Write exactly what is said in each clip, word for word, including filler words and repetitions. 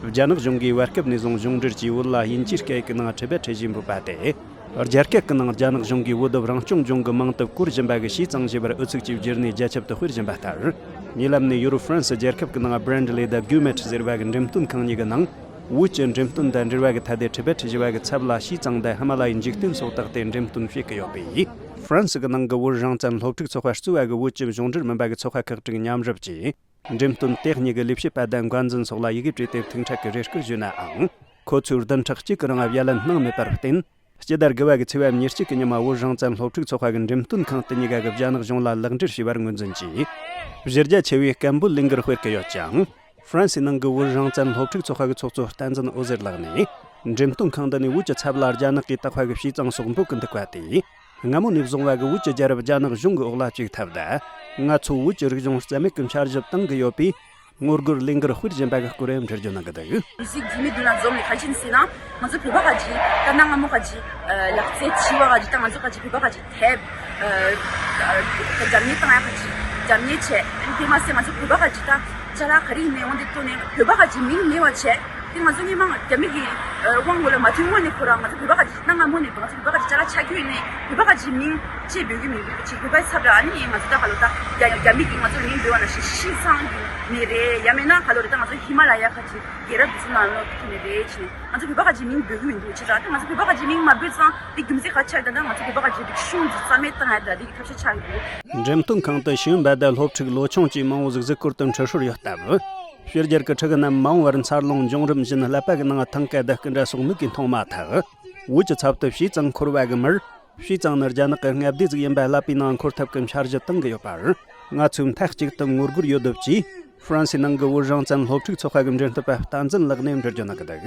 རྒྱ་ནག་གཞུང་གིས་བར་སྐབས་ནས་བཟུང་གཞུང་འབྲེལ་གྱིས་བོད་ལ་དབྱིན་ཇིའི་སྐད་ཀྱི་ནང་ཊི་བེ་ཊི་ཞེས་འབོད་པ་དེ། རྒྱ་སྐད་ཀྱི་ནང་རྒྱ་ནག་གཞུང་གིས་བོད་དུ་རང་སྐྱོང་ལྗོངས་ཀྱི་མིང་དུ་བཀོལ་བཞིན་པ་གི་ཞེས་གཙང་ཞེས་པར་ཨུ་ཚུགས་ཀྱིས་བསྒྱུར་ནས་རྒྱ་ཁྱབ་ཏུ་སྤེལ་བཞིན་པ་ལྟར། ཉེ་ལམ་ནས་ཡུ་རོབ་ཧྥ་རན་སི་རྒྱལ་ཁབ་ཀྱི་ནང་བྷི་རན་ཌི་ལེ་དང་གུ་མེ་ཊི་ཟེར་བ་གི་འགྲེམས་སྟོན་ཁང་གཉིས་ཀྱི་ནང་། བོད་ཀྱི་འགྲེམས་སྟོན་དང་འབྲེལ་བ་གི་ཐད་དེ་ཊི་བེ་ཊི་ཞེས་པ་གི་ཚབ་ལ་ཞེས་གཙང་དང་ཧི་མ་ལ་ཡའི་འཇིག་རྟེན་སོགས་བཏགས་ཏེ་འགྲེམས་སྟོན་བྱེད་ཀྱི་ཡོད་པས། ཧྥ་རན་སི་གི་ནང་གི་བོད་རང་བཙན་སློབ་ཕྲུག་ཚོགས་པ་གཙོས་པ་གི་བོད་ཀྱི་གཞུང་འབྲེལ་མིན་པ་གི་ཚོགས་པ་ཁག་ཅིག་མཉམ་རུབ་ཀྱིས། འགྲེམས་སྟོན་དེ་གཉིས་ཀྱི་ལས་བྱེད་པ་དང་འགོ་འཛིན་སོགས་ལ་ཡི་གེ་སྤྲད་དེ་ཐུགས་འཕྲད་ཀྱི་རེ་སྐུལ་ཞུས་ནའང་། ཁོ་ཚོས་བདུན་ཕྲག་གཅིག་གི་རིང་བརྒྱ་ལན་གནང་མེད་པར་བརྟེན། སྤྱི་ཟླ་དགུ་པ་གི་ཚེས་པ་ཉེར་གཅིག་གི་ཉིན་མ་བོད་རང་བཙན་སློབ་ཕྲུག་ཚོགས་པ་གི་འགྲེམས་སྟོན་ཁང་དེ་གཉིས་ཀ་གི་རྒྱ་ནག་གཞུང་ལ་ལག་འབྲེལ་བྱས་པར་ངོས་འཛིན་གྱིས། གཞི་རྒྱ་ཆེ་བའི་སྐད་འབོད་ལས་འགུལ་སྤེལ་གྱི་ཡོད་ཅིང་། ཧྥ་རན་སིའི་ནང་གི་བོད་རང་བཙན་སློབ་ཕྲུག་ཚོགས་པ་གི་ཚོགས་གཙོ་བསྟན་འཛིན་འོད་ཟེར་ལགས་ནས། འགྲེམས་སྟོན་ཁང་འདི་ནས་བོད་ཀྱི་ཚབ་ལ་རྒྱ་ནག་གིས་བཏགས་པ་གི་ཞེས་གཙང་སོགས་འབོད་ཀྱི་འདུག་པ་དེས། སྔ་མོ་ནས་བཟུང་བ་གི་བོད་ཀྱི་རྒྱལ་རབས་རྒྱ་ནག་གཞུང་གི་འོག་ལ་བཅུག་ཐབས་དང་། ང་ཚོ་བོད་ཀྱི་རིག་གཞུང་རྩ་མེད་ཀྱི་འཆར་གཞི་བཏང་གི་ཡོད་པས། ངོ་རྒོལ་ལས་འགུལ་སྤེལ་བཞིན་པ་གི་སྐོར་འགྲེལ་བརྗོད་གནང་གི་འདུག། མི་ཚེ་རྗེས་མའི་དུས་ལ་འཛོམས་ནས་ག་རེ་བྱས་ནས་ཟེར་ན། ང་ཚོ་བོད་པ་ག་ཅིག་ད་གནའ་སྔ་མོ་ག་ཅིག་ལག་རྩལ་བྱིས་པ་ག་ཅིག་ད་ང་ཚོ་ག་ཅིག་བོད་པ་ག་ཅིག་དེབ་རྒྱབ་གཉེར་བཏང་ཡ་ག་ཅིག་རྒྱབ་གཉེར་བྱས། དེ་མ་ཟད་ང་ཚོ་བོད་པ་ག་ཅིག་ད་ཅ་ལག་ག་རེ་ཡིན་ནའི་འོང་དེ་བཏོན་ནས་བོད་པ་ག་ཅིག་མིང་མེད་པ་བྱས། དེ་ང་ཚོ་སྔོན་མ་རྒྱ་མི་གི་དབང་འོག་ལ་མ་ཐོན་སྔོན་ནས་ཁོ་རང་ང་ཚོ་བོད་པ་ག་ཅིག་གནའ་སྔ་མོ་ནས་ང་ཚོ་བོད་པ་ག་ཅིག་གནའ་སྔ་མོ་ནས་བོད་པ་ག་ཅིག་ཆེས་འབོད་ཀྱི་མིང་ཅིག་བོད་པའི་ཚབ་ལ་ཨ་ནི་ང་ཚོ་ད་ག་ལོ་ད་རྒྱ་རྒྱ་མི་གིས་ང་ཚོ་མིང་འབོད་པ་ན་ཞི་ཞི་སང་གི་མི་རེད། ཡང་མིན་ན་ག་ལོ་རེད། ད་ང་ཚོ་ཧི་མ་ལ་ཡ་ཁ་ཅིག་རྒྱལ་རབས་དེ་ཚོ་ནང་ལོགས་ཐུག་ནི་རེད་ཅེས་ང་ཚོ་བོད་པ་ག་ཅིག་མིང་འབོད་ཀྱི་མི་འདུག་ཅེས་ད་ང་ཚོ་བོད་པ་ག་ཅིག་མིང་མ་འབོད་ཙང་དེ་རྒྱུ་མཚན་ག་ཆགས་ད་ད་ང་ཚོ་བོད་པ་ག་ཅིག་རིག་གཞུང་འདི་རྩ་མེད་བཏང་ཡ་ད་དེ་གི་ཐབས་ཤེས་ཆགས་ཡོད། འགྲེམས་སྟོན་ཁང་དུ་ཤེས་ཡོན་པ་དང་སློབ་ཕྲུག་ལོ་ཆུང་བཅས་མང་བོ་ཟིག་གཟིགས་སྐོར་དུ་འཁྲིད་སྲོལ་ཡོད་སྟབས། ཕྱི་རྒྱལ་གྱི་ཕྲུ་གུ་རྣམས་མ་འོངས་པར་འཚར་ལོངས་འབྱུང་རིམ་བཞིན་ཀླད་པ་གི་ནང་ཐང་ག་བརྡབ་སྐུ་འདྲ་སོགས་མིག་གིས་མཐོང་མ་ཐག་བོད་ཀྱི་ཚབ་ཏུ་ཞེས་གཙང་འཁོར་བ་གི་མིར། ཞེས་གཙང་ནི་རྒྱ་ནག་གི་མངའ་སྡེ་ཟིག་ཡིན་པ་ཀླད་པའི་ནང་འཁོར་ཐབས་ཀྱི་འཆར་གཞི་བཏིང་གི་ཡོད་པར། ང་ཚོས་མཐའ་གཅིག་ཏུ་ངོ་རྒོལ་ཡོད་དོ་ཅེས། ཧྥ་རན་སིའི་ནང་གི་བོད་རང་བཙན་སློབ་ཕྲུག་ཚོགས་པ་གི་འབྲེལ་མཐུད་པ་བསྟན་འཛིན་ལགས་ནས་འགྲེལ་བརྗོད་གནང་གི་འདུག།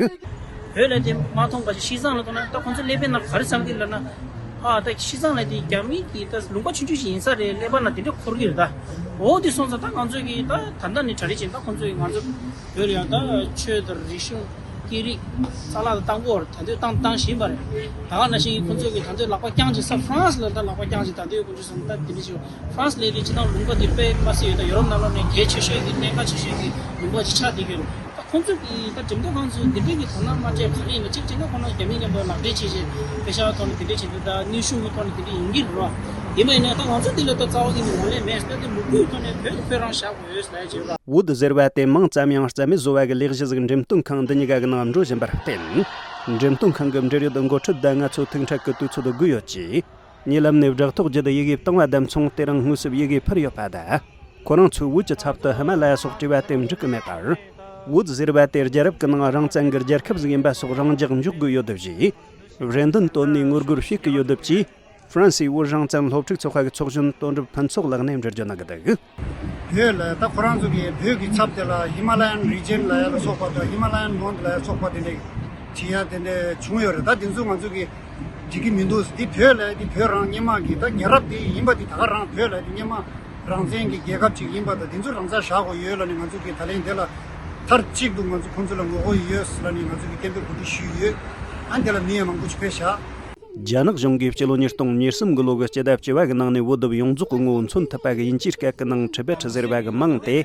བོད་ལ་དེ་མ་མཐོང་བ་ཞིག་ཤི་ཙང་ལ་མཐོང་ན་ད་ཁོང་ཚོ་ཀླད་པའི་ནང་ག་རེ་བསམ་གི་ལབ་ན། ཨ་ད་ཤི་ཙང་ལ་དེ་རྒྱ་མི་གི་ད་ལུང་པ་ཆུང་ཆུང་ཞིག་ཡིན་ས་རེད། ཀླད་པ་ན་དེ་འདྲ་འཁོར་གི་རེད། ད་འོ་དེ་སོང་ཙང་ད་ང་ཚོ་གི་ད་ད་ལྟ་ནས་གྲ་སྒྲིག་བྱེད། ད་ཁོང་ཚོ་གི་ང་ཚོ་བོད་ལ་ཡང་ད་ཆོས་དང་རིག་གཞུང་སྐད་རིགས་ས་ལག་ཏུ་བཏང་དགོས་རེད། ད་དུང་བཏང་བཏང་བཞིན་པ་རེད། ད་ག་ནང་བཞིན་ཁོང་ཚོ་གིས་ད་དུང་ལག་པ་བརྐྱངས་ཅིག་ས་ཧྥ་རན་སི་ལ་ད་ལག་པ་བརྐྱངས་ཅིག་ད་དུང་ཁོང་ཚོས་སོང་ད་དེ་འདྲ་ཞིག་ཧྥ་རན་སི་ལ་དེ་སྤྱིར་བཏང་ལུང་པ་དེ་དཔེ་མ་སྲིད་ཡོད། ད་ཡོ་རོབ་ནང་ལོགས་ནས་གལ་ཆེ་ཤོས་ཀྱི་གནད་འགག་ཆེ་ཤོས་ཀྱི་ལུང་པ་ཅིག་ཆགས་བསྡད་ཀྱི་ཡོད་རེད། ད་ཁོང་ཚོ་གིས་ད་འགྲེམས་སྟོན་ཁང་ཚོས་འདི་འདྲ་གི་དོ་སྣང་མ་བྱས་ག་རེ་ཡིན་ན། གཅིག་བྱས་ན་ཁོ་རང་རྒྱ་མི་མཉམ་དུ་ལག་འབྲེལ་བྱས་བྱས་པེ་ཤ་ཐོག་ནས་དེ་འདྲ་བྱས་འདུག། ད་གནོན་ཤུགས་ཀྱི་ཐོག་ནས་དེ་འདྲ་ཡིན་གྱི་རེད་བ། ཡིན་པ་ཡིན་ན་ད་ང་ཚོ་འདི་ལ་ད་རྩ་བ་ཉིད་ནས་ངོས་ལེན་མེད། ད་དེ་ལུགས་ཀྱི་ཐོག་ནས་བོད་ཀྱི་བོད་རང་བཞག་དགོས་ཡོད་ཟེར་ཡ་བྱས་པ། བོད་ཟེར་བ་དེ་མིང་ཙམ་ཡང་རྩ་མེད་བཟོ་བ་གི་ལས་གཞི་ཟིག་འགྲེམས་སྟོན་ཁང་འདི་གཉིས་ཀ་གི་ནང་འགྲོ་བཞིན་པར་བརྟེན། འགྲེམས་སྟོན་ཁང་གི་འབྲེལ་ཡོད་འགོ་ཁྲིད་དང་ང་ཚོ་ཐུག་འཕྲད་ཀྱི་དུས་ཚོད་དགོས་ཡོད་ཅེས། ཉེ་ལམ་ནས་བསྒྲགས་ཐོག་བརྒྱུད་ཡི་གེ་བཏང་བ་དང་མཚུངས། དེ་རིང་དངོས་སུ་ཡི་གེ་ཕུལ་ཡོད་པ་དང་། ཁོ་རང་ཚོས་བོད་ཀྱི་ཚབ་ཏུ་ཧི་མ་ལ་ཡ་སོགས་བྲིས་པ་དེ་འགྲིག་གི་མེད་པར། བོད་ཟེར་བ་དེ་རྒྱལ་རབས་ཀྱི་ནང་རང་བཙན་གྱི་རྒྱལ་ཁབ་ཟིག་ཡིན་པ་སོགས་རང་འཇགས་འཇོག་དགོས་ཡོད་དོ་ཞེས། རེ་འདུན་བཏོན་ནས་ངོ་རྒོལ་བྱེད་ཀྱི་ཡོད་དོ་ཅེས། ཧྥ་རན་སིའི་བོད་རང་བཙན་སློབ་ཕྲུག་ཚོགས་པ་གི་ཚོགས་གཞོན་དོན་གྲུབ་ཕུན་ཚོགས་ལགས་ནས་འགྲེལ་བརྗོད་གནང་གི་འདུག། བོད་ལ་ད་ཁོ་རང་ཚོ་གིས་བོད་ཀྱི་ཚབ་དེ་ལ་ཧི་མ་ལ་ཡན་རི་ཇན་ལ་ཡ་ལ་སོགས་པ་དང་ཧི་མ་ལ་ཡན་མོན་ལ་ཡ་སོགས་པ་དེ་འདྲ་བྲིས་ཡ་དེ་འདྲ་བྱུང་ཡོད་རེད། ད་དེ་ཚོ་ང་ཚོ་གིས་འགྲིག་གི་མི་འདུག། འདི་བོད་ལ་ཡ་འདི་བོད་རང་སྔོན་མ་གི་ད་རྒྱལ་རབས་དེ་ཡིན་པ་འདི་ད་ག་རང་བོད་ལ་ཡ་འདི་སྔོན་མ་རང་བཙན་གྱི་རྒྱལ་ཁབ་ཅིག་ཡིན་པ་དང་དེ་ཚོ་རང་སར་བཞག་དགོས་ཡོད་ལབ་ནས་ང་ཚོ་གིས་ད་ལན་དེ་ལ་མཐའ་གཅིག་ཏུ་ང་ཚོ་ཁོང་ཚོ་ལ་ངོ་རྒོལ་ཡོད་ལབ་ནས་ང་ཚོ་གིས་སྐད་འབོད་གོ་སྒྲིག་ཞུས་ཡོད། ཨ་འདི་ལ་མི་ཡང་མང་པོ་ཅིག་ཕེབས་ཤག། རྒྱ་ནག་གཞུང་གིས་སྤྱི་ལོ་ཉིས་སྟོང་ཉེར་གསུམ་གྱི་ལོ་གི་སྤྱི་ཟླ་བཅུ་བ་གི་ནང་ནས་བོད་དུ་ཡོངས་རྫོགས་ཀྱི་ངོ་བོ་མཚོན་ཐུབ་པ་གི་དབྱིན་ཇིའི་སྐད་ཀྱི་ནང་ཊི་བེ་ཊི་ཟེར་བ་གི་མིང་དེ།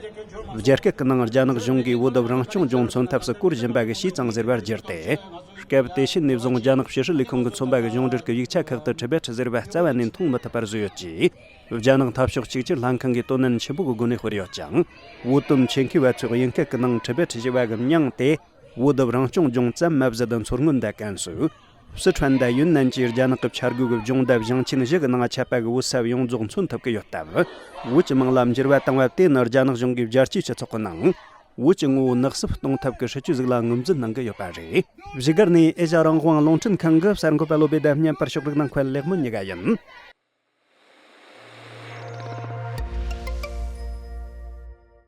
རྒྱ་སྐད་ཀྱི་ནང་རྒྱ་ནག་གཞུང་གིས་བོད་དུ་རང་སྐྱོང་ལྗོངས་མཚོན་ཐབས་སུ་བཀོལ་བཞིན་པ་གི་ཞེས་གཙང་ཟེར་བར་བསྒྱུར་ཏེ། སྐབས་དེ་ཕྱིན་ནས་བཟུང་རྒྱ་ནག་ཕྱི་སྲིད་ལས་ཁུངས་ཀྱིས་མཚོན་པ་གི་གཞུང་འབྲེལ་གྱི་ཡིག་ཆ་ཁག་ཏུ་ཊི་བེ་ཊི་ཟེར་བ་རྩ་བ་ནས་མཐོང་མི་ཐུབ་པར་བཟོས་ཡོད་ཅེས། རྒྱ་ནག་འཐབ་ཕྱོགས་གཅིག་གྱུར་ལྷན་ཁང་གིས་དོ་ནན་ཆེན་པོ་གི་སྒོ་ནས་སྤེལ་ཡོད་ཅིང་། བོད་དོན་ཆེད་མཁས་པ་ཚོས་དབྱིན་སྐད་ཀྱི་ནང་ཊི་བེ་ཊི་ཞེས་པ་གི་མིང་དེ། བོད་དུ་རང་སྐྱོང་ལྗོངས་ཙམ་མ་ཟད་མཚོ་སྔོན་དང་ཀན་སུའུ། སི་ཁྲོན་དང་ཡུན་ནན་བཅས་རྒྱ་ནག་གི་འཆར་འགོད་ཀྱི་ལྗོངས་ཟླ་བཞེངས་ཆེན་བཞི་གི་ནང་ཁྱབ་པ་གི་བོད་ས་ཡོངས་རྫོགས་མཚོན་ཐུབ་ཀྱི་ཡོད་སྟབས། བོད་ཀྱི་མིང་ལ་འགྱུར་བ་བཏང་བ་དེ་ནི་རྒྱ་ནག་གཞུང་གིས་རྒྱལ་སྤྱིའི་སྤྱི་ཚོགས་ཀྱི་ནང་བོད་ཀྱི་ངོ་བོ་ནག་སུབ་གཏོང་ཐབས་ཀྱི་སྲིད་ཇུས་ཟིག་ལ་ངོས་འཛིན་གནང་གི་ཡོད་པ་རེད། བཞུགས་སྒར་ནས་ཨེ་ཤ་རང་དབང་རླུང་འཕྲིན་ཁང་གི་གསར་འགོད་པ་བློ་བྷེ་དང་བརྙན་པར་ཕྱོགས་སྒྲིག་གནང་མཁན་ལེགས་སྨོན་གཉིས་ཀ་ཡིན།